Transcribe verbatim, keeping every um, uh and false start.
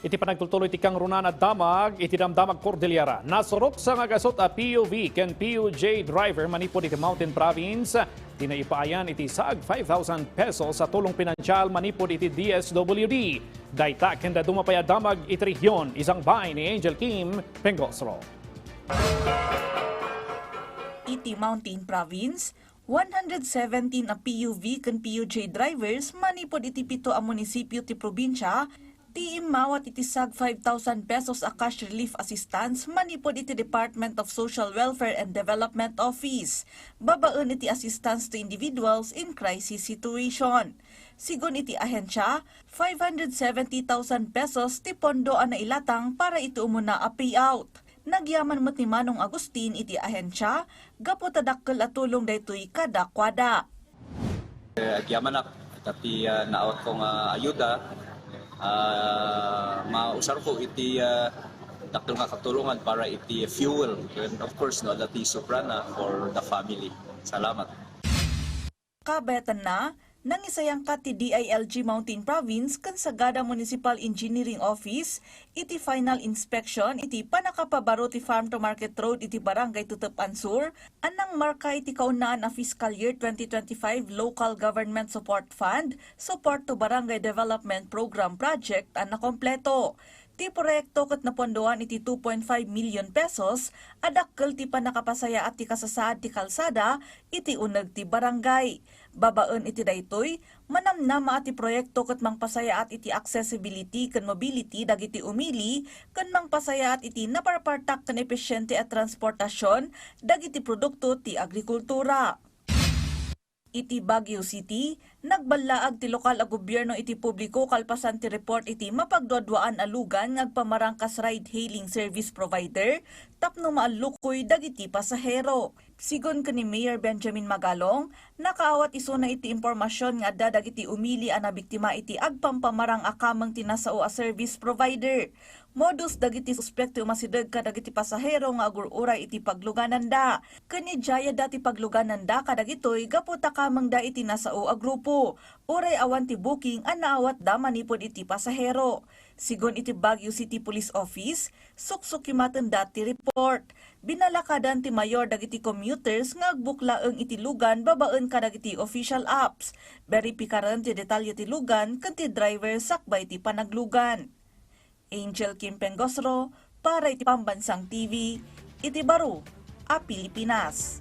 Iti panagtultuloy ti kangrunaan a damag iti Damdamag Cordillera, nasuruksa nga agasut a P U V ken P U J driver manipud iti Mountain Province ti naipaayan iti saag five thousand pesos a tulong pinansial manipud iti D S W D. Dayta ken dadduma pay a damag iti rehiyon, isang bay ni Angel Kim Pengosro. Iti Mountain Province, one hundred seventeen a P U V ken P U J drivers manipud iti pito a munisipyo ti probinsia ti immawat iti saag five thousand pesos a cash relief assistance manipud iti Department of Social Welfare and Development Office, babaen iti Assistance to Individuals in Crisis Situation. Sigun iti ahensya, five hundred seventy thousand pesos ti pondo a nailatang para iti umuna a payout. Nagyaman met ni Manong Agustin iti ahensya gapu ta dakkel a tulong daytoy kadakuada. Eh, agyamanak ita ti, ah, naawatko nga ayuda. Ah, mausarko iti, ah, dakkel nga katulongan para iti fuel. And of course, no, adda ti sobrana for the family. Salamat. Kabayatanna, nangisayangkat ti D I L G Mountain Province ken Sagada Municipal Engineering Office iti final inspection iti pannakapabaro ti Farm to Market Road iti Barangay Tutup-an Sur a nangmarka iti kaunaan a fiscal year twenty twenty-five Local Government Support Fund Support to Barangay Development Program project a nakompleto. Ti proyekto ket napondoan iti two point five million pesos a dakkel ti pannakapasayaat ti kasasaad ti kalsada iti uneg ti barangay. Babaen iti daytoy, manamnama a ti proyekto ket mangpasayaat iti accessibility ken mobility dagiti umili ken mangpasayaat iti naparpartak ken efisiente a transportasion dagiti produkto ti agrikultura. Iti Baguio City, nagballaag ti lokal a gobierno iti publiko kalpasan ti report iti mapagduaduaan a lugan nga agpamarang kas ride-hailing service provider tapno maallukoy dagiti pasahero. Sigun ken ni Mayor Benjamin Magalong, nakaawat isuna iti impormasion nga adda dagiti umili a nabiktima iti agpampamarang a kameng ti nasao a service provider. Modus dagiti suspek ti umasideg kadagiti pasahero nga agur-uray iti paglugananda. Ken idiayada ti paglugananda kadagitoy gapu ta kamengda iti nasao a grupo, uray awan ti booking a naawatda manipud iti pasahero. Sigun iti Baguio City Police Office, suksukimatenda ti report. Binalakadan ti mayor dagiti commuters nga agbuk laeng iti lugan babaen kadagiti official apps. Beripikaren ti detalye ti lugan ken ti driver sakbay ti panaglugan. Angel Kim Pengosro para iti Pambansang T V, iti baro a Pilipinas.